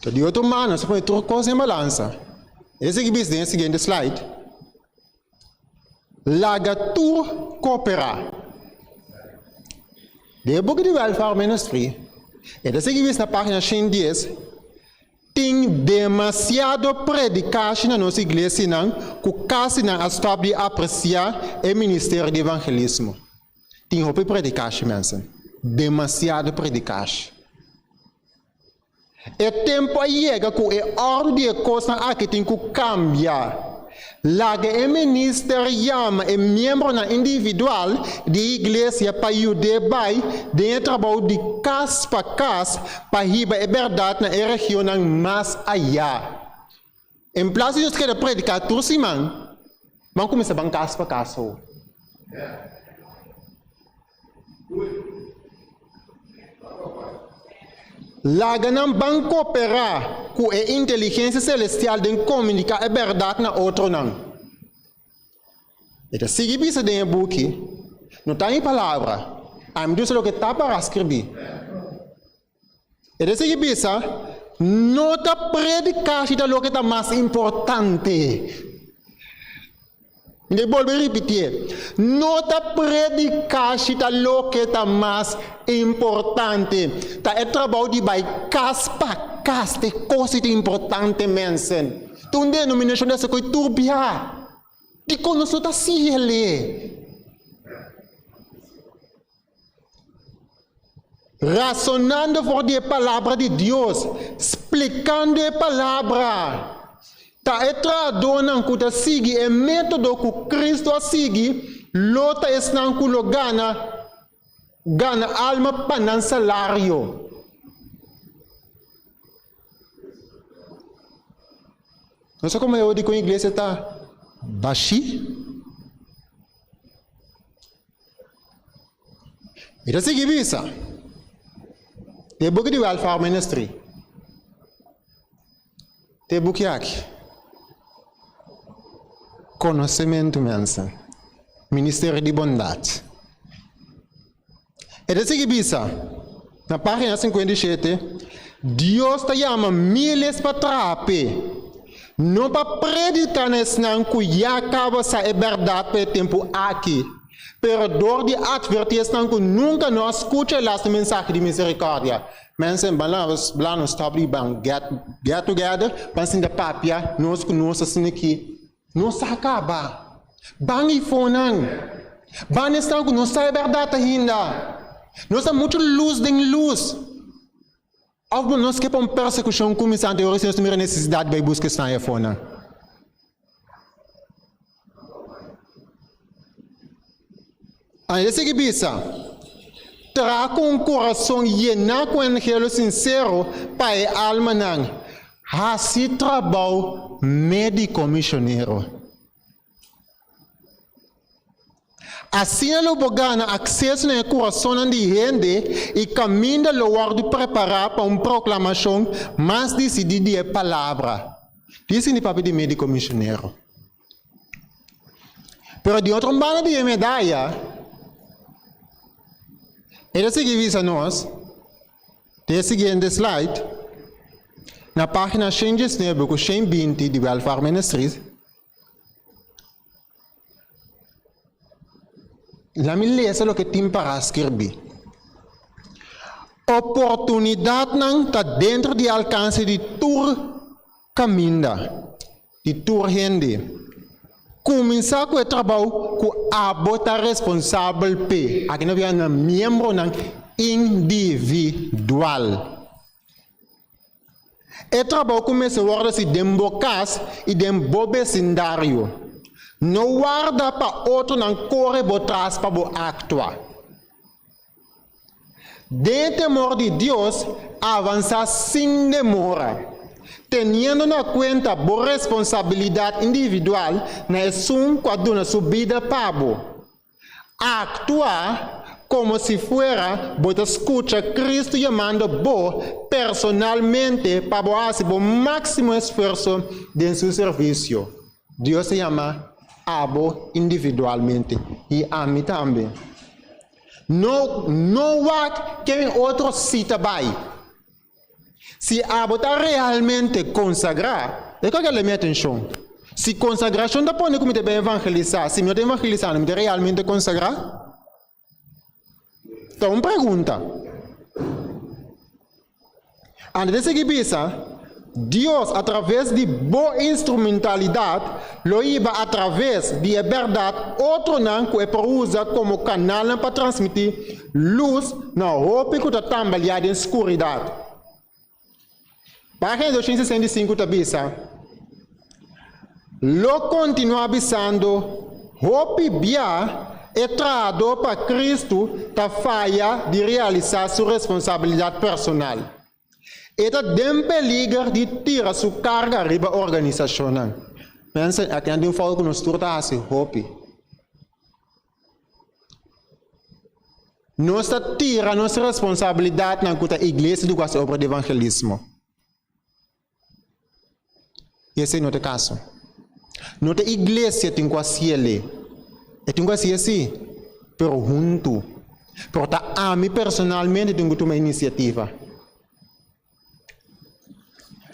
Ta di otro mano, nos ta pone tur kos den balansa. E sigui bisa den e siguiente slide. Laga tur kooperá. Den e buki di Welfare Ministry, e ta sigui bisa na página 110, Tin demasiado predikashi na nos iglesianan ku kasi nan a stòp di apresiá e ministerio di evangelismo. Tin hopi predikashi, mensen. Demasiado predikashi. E tempu a yega ku e òrdu di e kosnan aki tin ku kambia. Laga e minister yama e miembronan individual di e iglesia pa yud'é bai den e trabou di kas pa kas pa hiba e bèrdat na e regionnan mas ayá. En plas di nos keda prediká tur siman, ban kuminsá ban kas pa kas ho. Laga nan ban kooperá ku e inteligensia selestial den komuniká e bèrdat na otronan. E ta sigui bisa den e buki, No ta mi palabra, ami ta usa loke ta pará skribí. E ta sigui bisa, No ta prediká si ta loke ta mas importante. Mi ta bolbe ripitié, No ta prediká si ta loke ta mas importante. Ta e trabou di bai kas pa kas ta e kos di ta importante, mensen. Ta un denominashon di hasi ku e tur bia. Dikon nos no ta sigui el'e? Rasonando for di e Palabra di Dios, splikando e Palabra. Ta e trahadónan ku ta sigui e método ku Kristu a sigui lo ta esnan ku lo gana gana alma pa nan salario. No sa komo e odi ku iglesia ta bashí? Mi ta sigui bisa, den e buki di Welfare Ministry, den e buki aki, Konosementu Mensen, Ministerio di Bondat. E ta sigui bisa, na página 57, Dios ta yama miles pa traha p'e, no pa prediká na esnan ku ya kaba sa e bèrdat pa e tempu aki, pero dor di atvertí esnan ku nunka no a skucha e lastu mensahe di miserikòrdia. Mensen, ban laga nos bla nos stòp di ban get get together, ban sinta papia nos ku nos asina ki nos a kaba. Ban ifonan. Ban esnan ku no sa e bèrdat ainda. Nos ta muchu lus den lus. Òf bo nos ke pa un persekushon kuminsá anto e ora si nos ta mira nesesidat di bai buska esnan efonan? Anto e sigui bisa. Traha ku un kurason yená ku anhelo sinsero pa e almanan. Hasi trabou médiko mishonero. Asina lo bo gana akseso na e kurasonnan di hende i kaminda lo wòrdu prepará pa un proklamashon mas disidí di e Palabra. Disi di papia di médiko mishonero. Pero di otro banda di e medaya, e ta sigui bisa nos, den e siguiente slide, na página 119 ku 120 di Welfare Ministries, Lami lesa loke tin para skirbi. Oportunidatnan ta dentro di alkanse di tur kaminda, di tur hende. Kuminsá ku e trabou ku abo ta responsabel p'e. Aki nos bira na miembronan individual. E trabou ku mester wòrdu hasi den bo kas i den bo besindario. No warda pa otronan kore bo tras pa bo aktua. Den e temor di Dios, avansá sin demora, teniendo na kuenta bo responsabilidat individual na esun ku a duna su bida pa bo. Aktua komo si fuera bo ta skucha Kristu yamando bo personalmente pa bo hasi bo máksimo esfuerso den su servisio. Dios ta yama abo individualmente i ami tambe. No no wak ken otro si ta bai. Si abo ta realmente konsagrá, e kua ke mi atenshon? Si konsagrashon ta pone ku mi ta bai evangelisá, si mi no ta evangelisando, mi ta realmente konsagrá? Ta un pregunta. Antes de sigui bisa, Dios a traves di bo instrumentalidat lo hiba a traves di e bèrdat otronan ku e por usa komo kanalnan pa transmití lus na hopi ku ta tambaliá den skuridat. Página 265 ta bisa, Lo kontinuá bisando, Hopi bia e trahadó pa Kristu ta faya di realisá su responsabilidat personal. E ta den peliger di tira su karga riba organisashonnan. Mensen, aki nan tin un fout ku nos tur ta hasi hopi. Nos ta tira nos responsabilidatnan ku ta iglesia di ku hasi obra di evangelismo. I esei no ta e kaso. No ta iglesia tin ku hasi el'e. E tin ku hasi e si, pero huntu. Pero ta ami personalmente tin ku tuma inisiativa.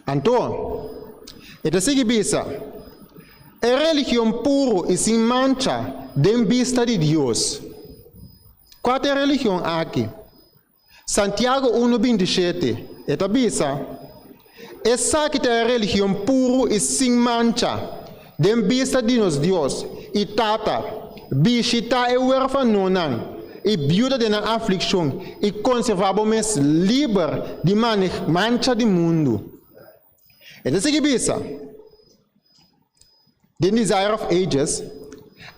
Anto, e ta sigui bisa, E religion puru i sin mancha den bista di Dios. Kua ta e religion aki? Santiago unu 27, e ta bisa, Esaki ta e religion puru i sin mancha den bista di nos Dios i Tata, bishitá e huerfanonan i biuda den nan aflikshon i konservá bo mes liber di mancha di mundu. E ta sigui bisa. Den Desire of Ages,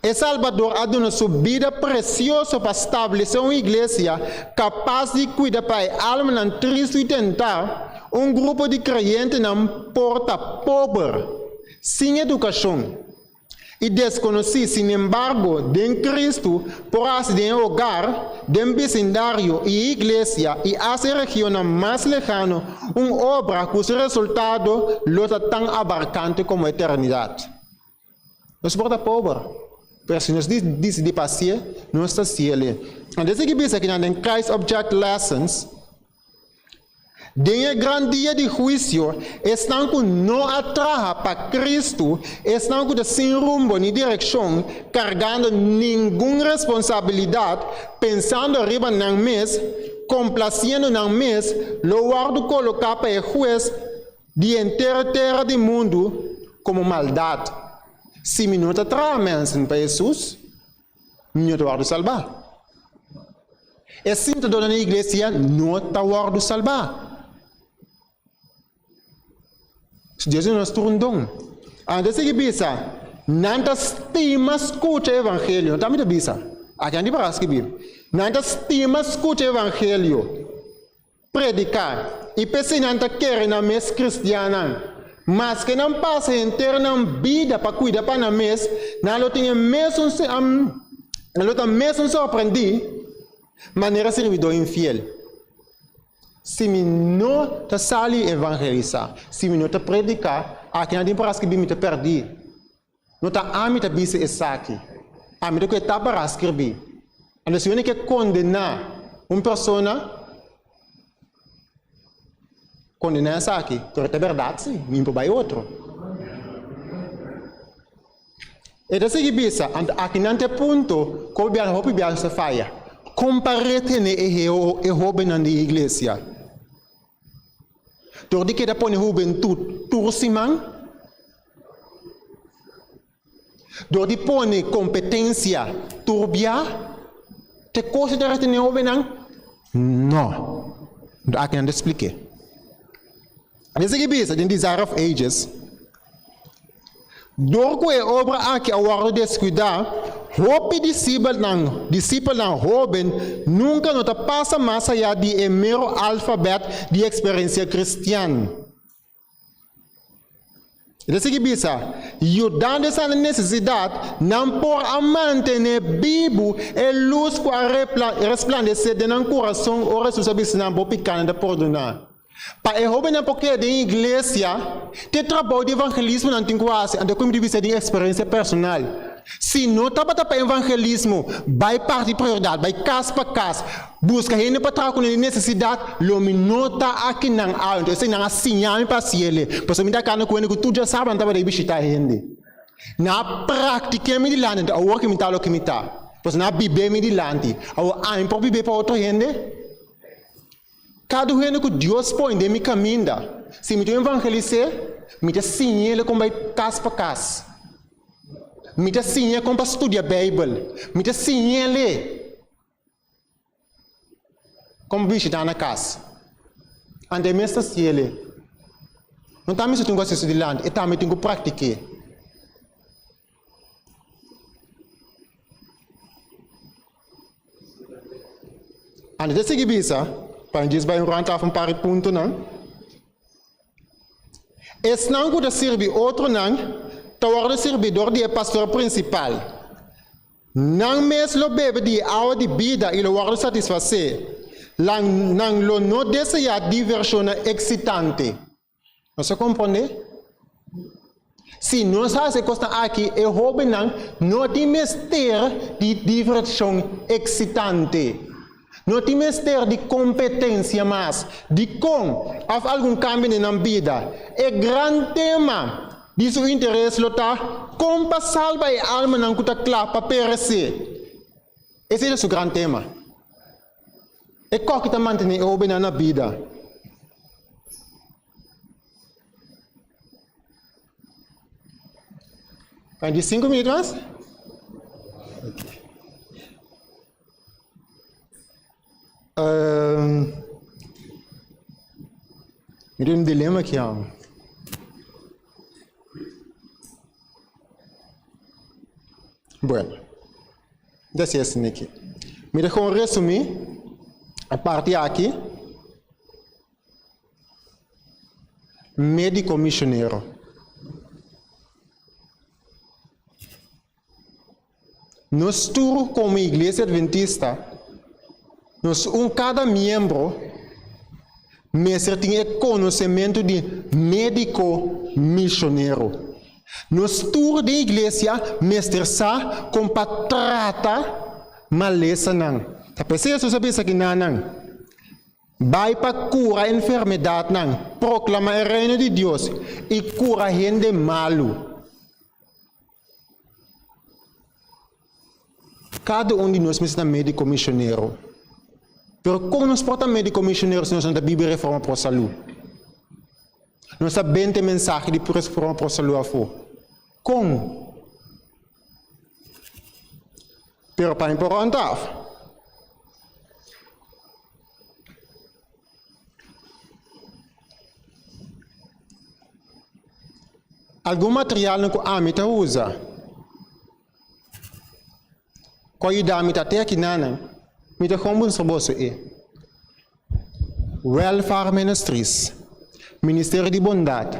e Salbador a duna Su bida presioso pa stablesé un iglesia kapas di kuida pa e almanan tristu i tentá, un grupo di kreyentenan por ta pober, sin edukashon, i deskonosí, sinembargo, den Kristu por hasi den e hogar, den bisindario i e iglesia i asta e regionnan mas lehano un obra ku su resultado lo ta tan abarkante komo eternidat. Nos por ta pober, pero si nos disidí pa hasié, nos ta hasié. Anto esei ki bisa kinan den Christ Object Lessons, Den e gran dia di huisio, esnan ku no a traha pa Kristu, esnan ku ta sin rumbo ni direkshon, kargando ningun responsabilidat, pensando riba nan mes, komplasiendo nan mes, lo wòrdu koloká pa e Hues di henter tera di mundu komo maldat. Si mi no ta traha mensen pa Hesus, mi no ta wòrdu salbá. E sintadónan di iglesia no ta wòrdu salbá. Dios duna nos tur un don. Anto sigui bisa, nan ta stima skucha e evangelio. No ta mi ta bisa. Aki nan di para skibí. Nan ta stima skucha evangelio prediká i p'esei nan ta kere nan mes kristiannan. Maske nan pasa henter nan bida pa kuida pa nan mes, nan lo tin e mesun nan lo ta mesun sorprendí manera sirbidó infiel. Si mi no ta sali evangelisá, si mi no ta prediká, aki nan tin por a skibí mi ta pèrdí. No ta ami ta bisa esaki, ami ta ku e ta para skirbí. Anto si hende ke kondená un persona, kondená esaki, pero ta bèrdat si, mi por bai otro. E ta sigui bisa, anto aki nan ta e punto ku hopi biaha hopi biaha nos ta faya, kon pa retené e e hóbennan di iglesia? Dor di keda pone hubentut tur siman? Dor di pone kompetensia tur bia? Te kos ta retené hóbennan? No. Aki nan ta splik'é. E sigui bisa den Desire of Ages, Dor ku e obra aki a wòrdu deskuidá, hopi disipelnan disipelnan hóben nunka no ta pasa mas ayá di e mero alfabèt di eksperensia kristian. E ta sigui bisa, Yudando esnan nesesidat, nan por a mantené bibu e lus ku a resplandesé den nan kurason ora Hesus a bisa nan, Bo pikánan ta pordoná. Pa e hóbennan por keda den iglesia, te trabou di evangelismo nan tin ku hasi, anto ku mi ta bisa di eksperensia personal. Si no tabata pa evangelismo bai parti prioridat, bai kas pa kas, buska hende pa traha ku nan di nesesidat, lo mi no ta akinan awe. Anto esei nan a siña mi pa hasi ele, pasobra mi ta kanda ku hende ku tur djasabra nan tabata bishita hende. Nan a praktik'é mi dilanti, anto awor ku mi ta loke mi ta, pasobra nan a bib'é mi dilanti. Awor ami por bib'é pa otro hende? Kada un hende ku Dios pone den mi kaminda, si mi ta evangelis'é, mi ta siñ'é kon bai kas pa kas. Mi ta siñ'é kon pa studia Beibel. Mi ta siñ'é kon bishitá na kas. Anto e mes ta siñ'é. No ta mi so tin ku hasi su dilanti, e tambe tin ku praktik'é. Anto ta sigui bisa, pa mi djis bai un rònt af un par di puntonan, Esnan ku ta sirbi otronan ta wòrdu sirbí dor di e pastor prinsipal. Nan mes lo bebe di e awa di bida i lo wòrdu satisfasé. Nan lo no deseá divershonnan eksitante. Nos a komprondé? Si nos hasi e kosnan aki, e hóbennan no tin mester di divershon eksitante. No tin mester di kompetensia mas. Dikon? Òf algun kambio den nan bida. E gran tema di su interes lo ta kon pa salba e almanan ku ta kla pa peresé. Esei ta su gran tema. E kòki ta mantené e hóbennan na bida. 45 minuut mas? Um, mi tin un dilema aki awe. Bueno, desi esaki aki. Mi ta gewoon resumí e parti aki. Médiko misionero. Nos tur komo Iglesia Adventista, nos un kada miembro mester tin e konosementu di médiko misionero. Nos tur den iglesia mester sa kon pa trata malesanan. Ta p'esei Hesus a bisa kinanan, Bai pa kura enfermedatnan, proklama e Reino di Dios i kura hende malu. Kada un di nos mester ta médiko misionero. Pero kon nos por ta médiko misionero si nos no ta biba e Reforma Pro Salú? Nos ta benta e mensahe di Reforma Pro Salú afó. Kon? Pero pa mi por rònt af. Algun materialnan ku ami ta usa ku a yuda mi ta te aki nanan. Mi ta gewoon mustra boso e. Welfare Ministries, Ministerio di Bondat.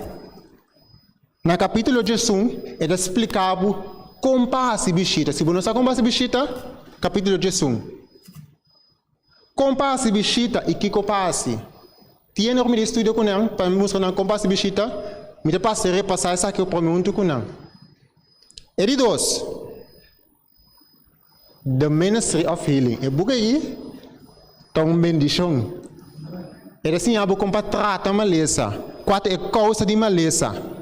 Na kapítulo 11 e ta splika bo kon pa hasi bishita. Si bo no sa kon pa hasi bishita, kapítulo 11. Kon pa hasi bishita i kiko pa hasi. Tiene ora mi ta studia ku nan pa mi mustra nan kon pa hasi bishita, mi ta pasa repasá esaki promé huntu ku nan. E di dos, The Ministry of Healing. E buki ei ta un bendishon. E ta siña bo kon pa trata malesa, kua ta e kousa di malesa.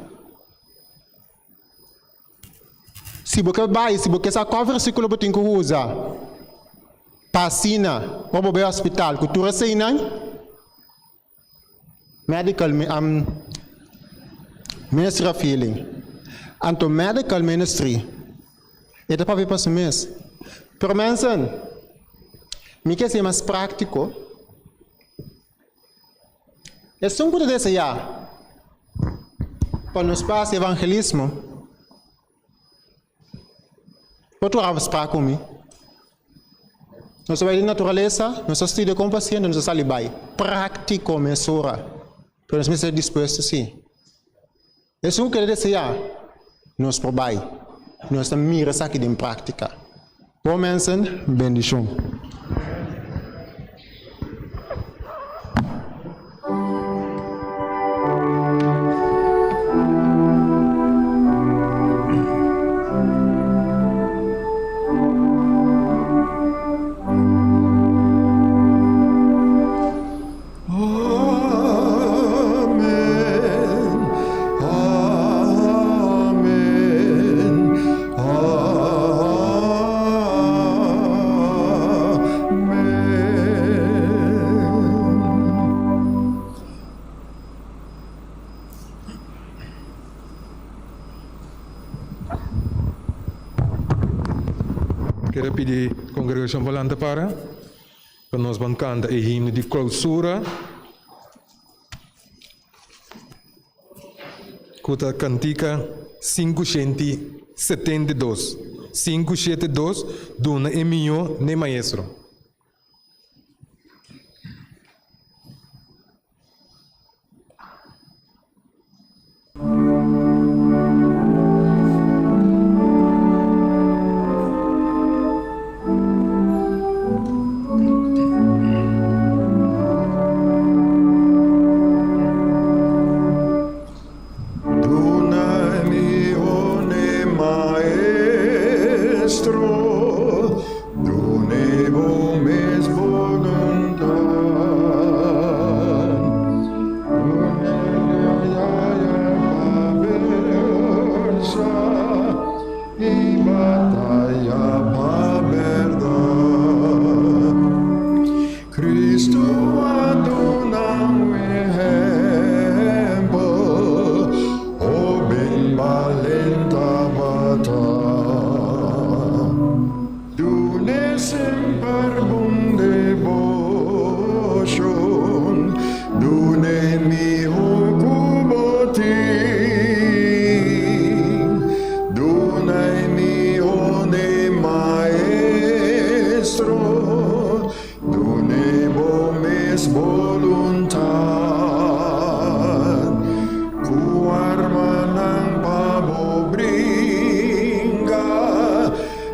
Si bo ke bai, si bo ke sa kua versíkulo bo tin ku usa pa asina ora bo bai hospital ku tur eseinan, Medical Ministry of Healing. Anto Medical Ministry e ta papia pa su mes. Pero mensen, mi ke ser mas práktiko. Esun ku ta deseá pa nos pa hasi evangelismo, por tur afsprak ku mi. Nos ta bai den naturalesa, nos ta studia kon pasiente, nos ta sali bai. Práktiko mesora. Pero nos mester dispuesto si. Esun ku kere deseá, nos por bai. Nos ta mira esaki den práktika. Bon mensen, bendishon. Amen, amen, amen. Kere pidi congregacion pa lanta para pa nos ban canta e himno di clausura cu ta cantica 572, 572, Duna e miyo n'e Maestro. Duna mi one maestro, dune bo mes voluntad. Dune batalla pa versa y batalla pa verdad. Cristo a duna un ehempel, hoben balent tabata. Dune semper bon deboshon, dune miho ku bo tin. Duna e miho n'e Maestro, Dune bo mes boluntad, Ku armanan pa bo bringa,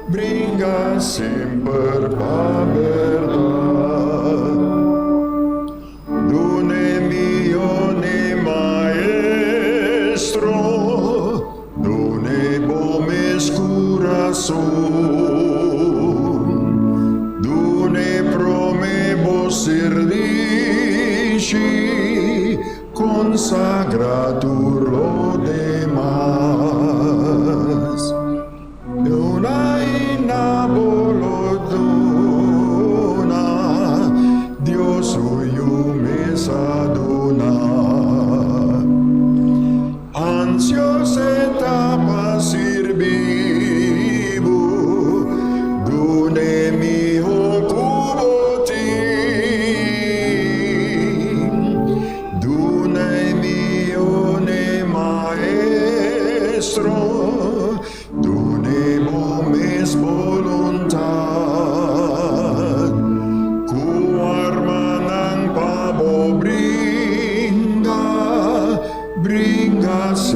Bringa semper pa berdad. Dune mihó n'e Maestro, Dune bo mes kurason, dune prome bo sirbishi, konsagra tur lo demas. Duna i na bo lo duna, Dios su Yu mes a duna. Ansios e ta pa sirbi bo, Dune miho ku bo tin. Duna e miho n'e Maestro, Dune bo mes boluntad.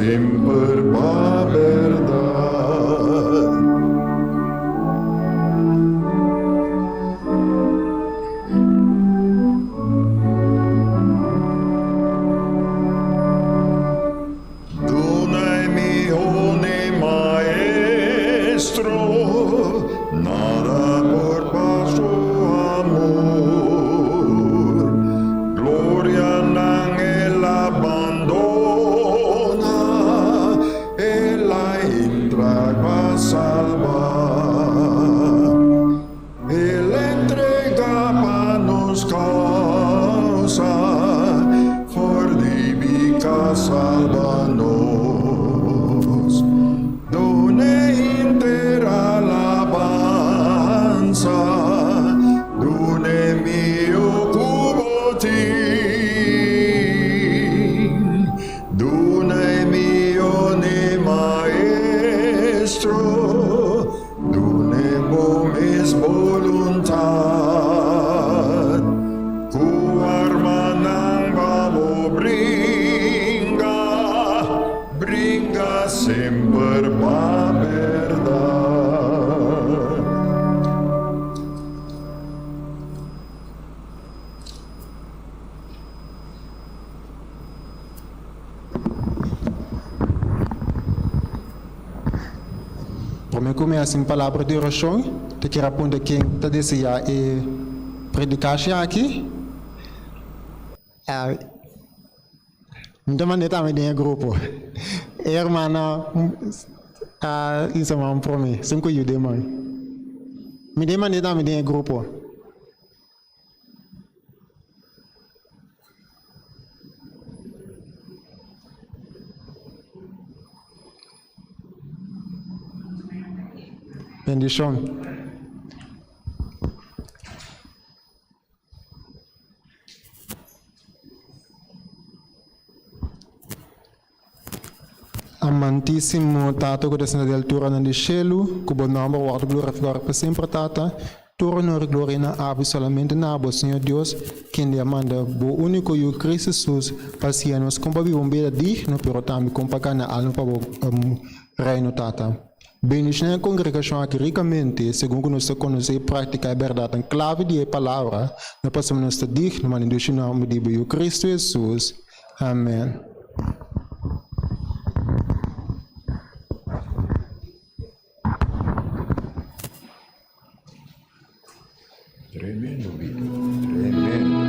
semper pa berdad. Duna e mihó n'e Maestro, nada por pa su amor. Glorianan el a bandona, el a entra pa salba. El entrega pa nos causa, for di pica salba nos. Dun'e henter alabansa, dun'e mihó cu bo tin. Duna e mihó n'e Maestro, Dun'e bo mes boluntad, Cu armanan pa bo bringa, Bringa semper pa berdad. Promé ku mi hasi un palabra di orashon, ta kier a puntra ken ta deseá e predikashi aki. Mi ta mand'é tambe den e grupo. E hermana a informá mi promé, sin ku yud'é man. Mi ta mand'é tambe den e grupo. Bendishon. Amantísimo Tata ku ta sinta di alturanan di shelu, ku bo nòmber wòrdu glorifikado pa semper, Tata. Tur onor i gloria na abo i solamente na abo, Señor Dios, kende a manda bo úniko Yu, Cristo Jesus, pa siña nos kon pa biba un bida digno, pero tambe kon pa gana alma pa bo Reino, Tata. Bendishoná e kongregashon aki rikamente, segun ku nos ta konosé i praktiká e bèrdatnan klave di e Palabra, no pasobra nos ta digno, ma den dushi nòmber di bo Yu, Cristo Jesus. Amèn. Tremendo, Vito. Tremendo.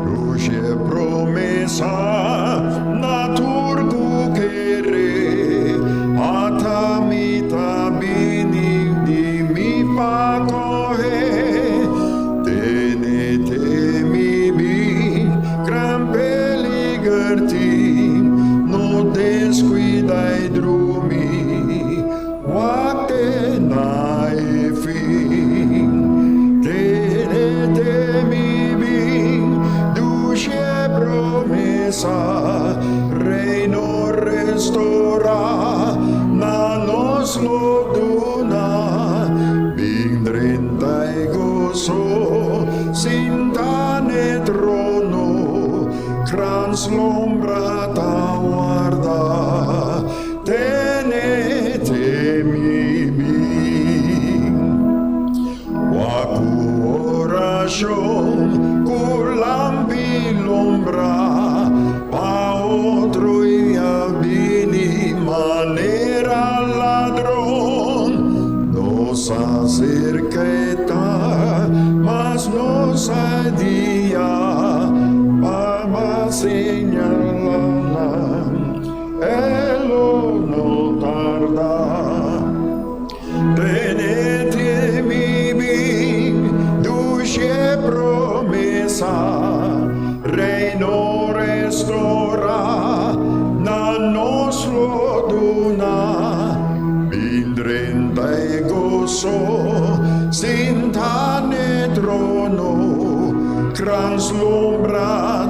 Dushi promesa na tur ku kere, ata mi ta bini di mi pa kohe. Tene temi bin, gran peliger tin, no deskuida i drumi, wak te na e fin. Tene temi bin, dushi e promesa, Reino restorá na nos lo duna. Bin drenta e goso, sinta n'e trono, krans lombra ta warda, tene temi bin. Wak ku orashon ku lampi lombra pa otro i a bini manera ladron. Nos a serka e ta, mas nos a dia pa mas señala nan, e lo no tarda. Tene temi bin dushi e promesa, Reino restorá na nos lo duna. Bin drenta e goso, sinta n'e trono, krans lumbra.